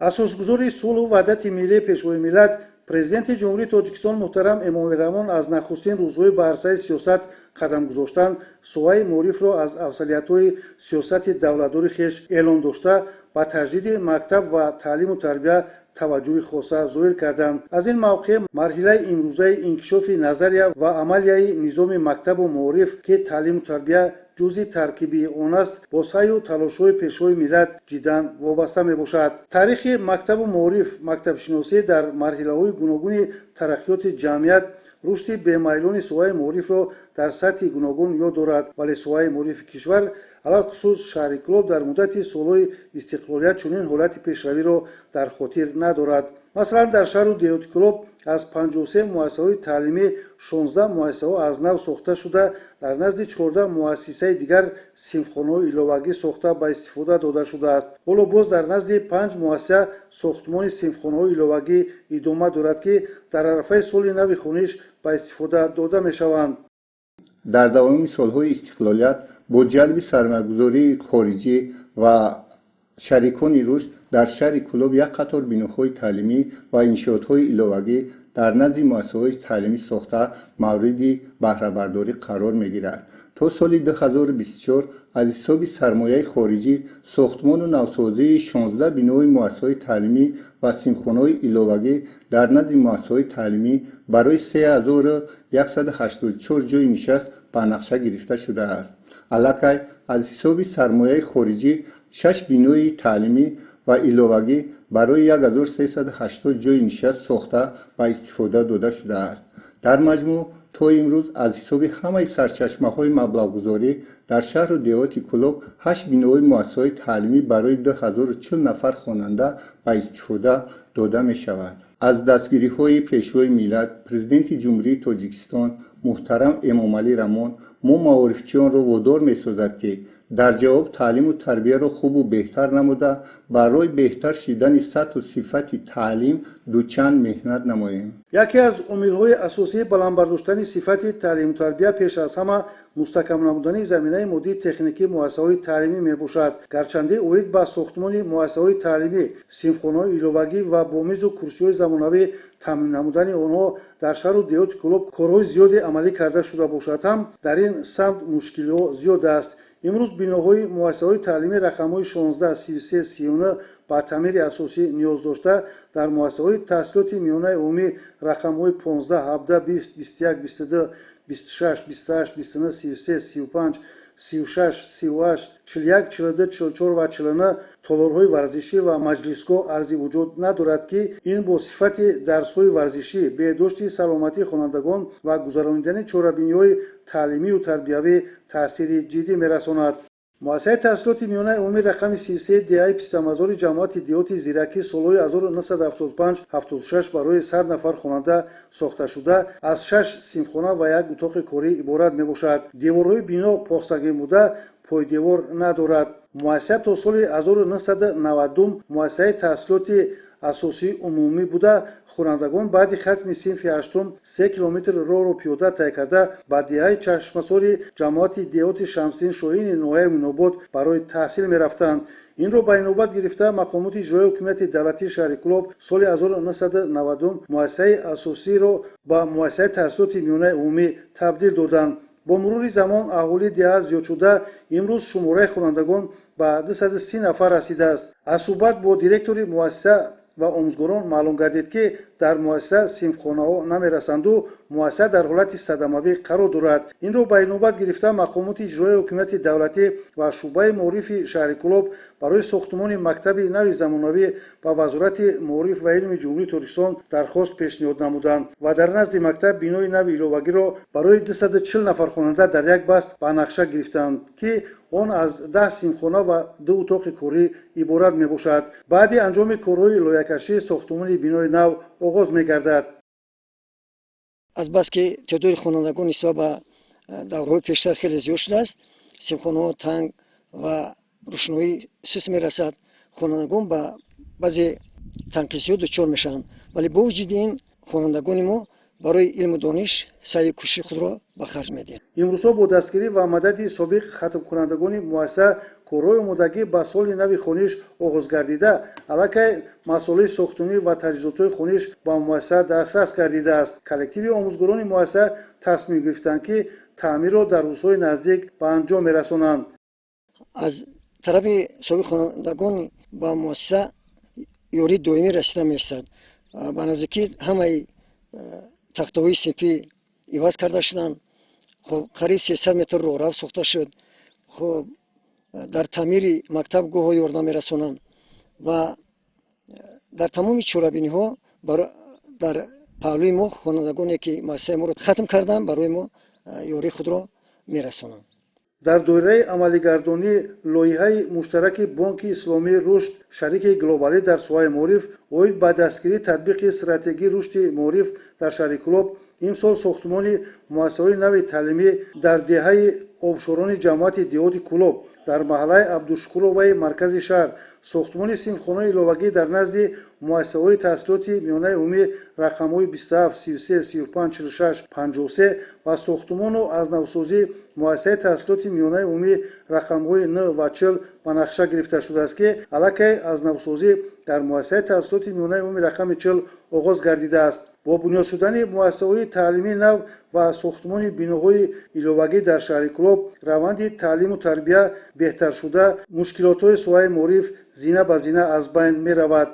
Асосгузори сулҳу ваҳдати миллӣ, Пешвои миллат, Президенти Ҷумҳурии Тоҷикистон муҳтарам Эмомалӣ Раҳмон аз нахустин рӯзҳои ба арсаи сиёсат қадам гузоштан соҳаи маорифро аз афзалиятҳои сиёсати давлатдори хеш эълон дошта, ба таҷдиди мактаб ва таълиму тарбия таваҷҷӯҳи хоса зоҳир карданд. Аз ин мавқеъ марҳилаи имрӯзаи инкишофи назария ва амалияи низоми мактабу маориф, ки таълиму тарбия ҷузъи таркибии он аст, бо саъю талошҳои Пешвои миллат ҷиддан вобаста мебошад. Таърихи мактабу маориф, мактабшиносӣ дар марҳилаҳои гуногуни тараққиёти ҷамъият рушди бемайлони соҳаи маорифро дар сатҳи гуногун ёд дорад, вале соҳаи маорифи кишвар, алалхусус шаҳри Кӯлоб, дар муддати солҳои истиқлолият чунин ҳолати пешравиро дар хотир надорад. Масалан, дар шаҳру деҳоти Кӯлоб аз 53 муассисаҳои таълимӣ 16 муассисаҳо аз нав сохта шуда, дар назди 14 муассисаи дигар синфхонаҳои иловагӣ сохта ба истифода дода шудааст. Ҳоло боз дар назди панҷ муассиса сохтмони синфхонаҳои иловагӣ идома дорад, ки дар арафаи соли нави хониш ба истифода дода мешаванд. Дар давоми солҳои истиқлолият бо ҷалби сармоягузории хориҷӣ ва шарикони рушд дар шаҳри Кӯлоб як қатор биноҳои таълимӣ ва иншоотҳои иловагӣ дар назди муассисаҳои таълимӣ сохта, мавриди баҳрабардорӣ қарор мегирад. То соли 2024 аз ҳисоби сармояи хориҷӣ сохтмону навсозии 16 бинои муассисаҳои таълимӣ ва синфхонаҳои иловагӣ дар назди муассисаҳои таълимӣ барои 3184 ҷойи нишаст ба нақша гирифта шудааст. Аллакай аз ҳисоби сармояи хориҷӣ шаш бинои таълимӣ ва иловагӣ барои 1380 ҷойи нишаст сохта, ба истифода дода шудааст. Дар маҷмӯъ то имрӯз аз ҳисоби ҳамаи сарчашмаҳои маблағгузорӣ дар шаҳру деҳоти Кӯлоб ҳашт бинои муассисаҳои таълимӣ барои 2040 нафар хонанда ба истифода дода мешавад. Аз дастгириҳои Пешвои миллат, Президенти Ҷумҳурии Тоҷикистон муҳтарам Эмомалӣ Раҳмон мо маорифчиёнро водор месозад, ки дар ҷавоб таълиму тарбияро хубу беҳтар намуда, барои беҳтар шидани сатҳу сифати таълим дучанд меҳнат намоем. Яке аз омилҳои асосии баланд бардоштани сифати таълиму тарбия пеш аз ҳама мустаҳкам намудани заминаи моддии техникии муассисаҳои таълимӣ мебошад. Гарчанде оид ба сохтмони муассисаҳои таълимӣ, синфхонаҳои иловагӣ ва бо мизу курсиҳои замонавӣ таъмин намудани онҳо дар шаҳру деҳоти Кӯлоб корҳои зиёде амалӣ карда шуда бошад ҳам, дар ин самт мушкилиҳо зиёд аст. Имрӯз биноҳои муассисаҳои таълимӣ рақамҳои 16, 33, 39 ба таъмири асосӣ ниёз дошта, дар муассисаҳои таҳсилоти миёнаи умумӣ рақамҳои 15, 17, 20, 21, 22, 26, 28, 29, 33, 35, 36, 38, 41, 42, 44 ва 49 толорҳои варзишӣ ва маҷлисгоҳ арзи вуҷуд надорад, ки ин бо сифати дарсҳои варзишӣ, беҳдошти саломатии хонандагон ва гузаронидани чорабиниҳои таълимию тарбиявӣ таъсири ҷиддӣ мерасонад. Муассисаи таҳсилоти миёнаи умумӣ рақами 33 деҳаи Пистамазори ҷамоати деҳоти Зиракӣ солҳои 1975-76 барои 100 нафар хонанда сохташуда, аз шаш синфхона ва як утоқи корӣ иборат мебошад. Деворҳои бино похсангин буда, пойдевор надорад. Муассиса то соли 1990 муассисаи таҳсилоти асосии умумӣ буда, хонандагон баъди хатми синфи ҳаштум 3 километр роҳро пиёда тай карда, ба деҳаи Чашмасори ҷамоати деҳоти Шамсиддин Шоҳини ноҳияи Мӯйнобод барои таҳсил мерафтанд. Инро ба инобат гирифта, мақомоти иҷроияи ҳукумати давлатии шаҳри Кӯлоб соли 1990 муассисаи асосиро ба муассисаи таҳсилоти миёнаи умумӣ табдил доданд. Бо мурури замон аҳолии деҳа зиёд шуда, имрӯз шумораи хонандагон ба 230 нафар расидааст. Аз суҳбат бо директори муассиса ва омӯзгорон маълум гардид, ки дар муассиса синфхонаҳо намерасанду муассиса дар ҳолати садамавӣ қарор дорад. Инро ба инобат гирифта, мақомоти иҷроияи ҳукумати давлатӣ ва шӯъбаи маорифи шаҳри Кӯлоб барои сохтмони мактаби нави замонавӣ ба Вазорати маориф ва илми Ҷумҳурии Тоҷикистон дархост пешниҳод намуданд ва дар назди мактаб бинои нави иловагиро барои 240 нафар хонанда дар як баст ба нақша гирифтанд, ки он аз 10 синфхона ва ду утоқи корӣ иборат мебошад. Баъди анҷоми корҳои лоякашӣ сохтмони бинои нав оғоз мегардад. Азбаски теъдоди хонандагон нисбат ба давраҳои пештар хеле зиёд шудааст, синфхонаҳо танг ва рӯшноӣ суст мерасад, хонандагон ба баъзе танқисиҳо дучор мешаванд, вале бо вуҷуди ин хонандагони мо Барои илму дониш саъю кӯшиши худро ба харҷ медиҳанд. Имрӯзҳо бо дастгирӣ ва мадади собиқ хатмкунандагони муассиса корҳои омодагӣ ба соли нави хониш оғоз гардида, аллакай масолеҳи сохтмонӣ ва таҷҳизотҳои хониш ба муассиса дастрас гардидааст. Коллективи омӯзгорони муассиса тасмим гирифтанд, ки таъмирро дар рӯзҳои наздик ба анҷом мерасонанд. Аз тарафи собиқ хонандагон ба муассиса ёрии доимӣ расида мерасад. Ба наздикӣ ҳамаи тахтаҳои синфӣ иваз карда шуданд. Хоб, қариб 300 метр роҳрав сохта шуд. Хоб, дар таъмири мактаб гоҳо ёрдам мерасонанд ва дар тамоми чорабиниҳо дар паҳлӯи мо хонандагоне, ки муассисаи моро хатм карданд, барои мо ёрии худро мерасонанд. Дар доираи амалигардонии лоиҳаи муштараки Бонки Исломии Рушд, шарики глобалӣ дар соҳаи маориф, оид ба дастгирии татбиқи стратегии рушди маориф дар шаҳри Кӯлоб, имсол сохтмони муассисаҳои нави таълимӣ дар деҳаи Обшорони ҷамоати деҳоти Кӯлоб, дар маҳаллаи Абдушукуроваи маркази шаҳр, сохтмони синфхонаи иловагӣ дар назди муассисаҳои таҳсилоти миёнаи умумӣ рақамҳои 27, 33, 35, 46, 53 ва сохтмону аз навсозии муассисаи таҳсилоти миёнаи умумӣ рақамҳои 9 ва 40 ба нақша гирифта шудааст, ки аллакай аз навсозӣ дар муассисаи таҳсилоти миёнаи умумӣ рақами 40 оғоз гардидааст. Бо бунёд шудани муассисаҳои таълимии нав ва сохтмони биноҳои иловагӣ дар шаҳри Кӯлоб раванди таълиму тарбия беҳтар шуда, мушкилотҳои соҳаи маориф зина ба зина аз байн меравад.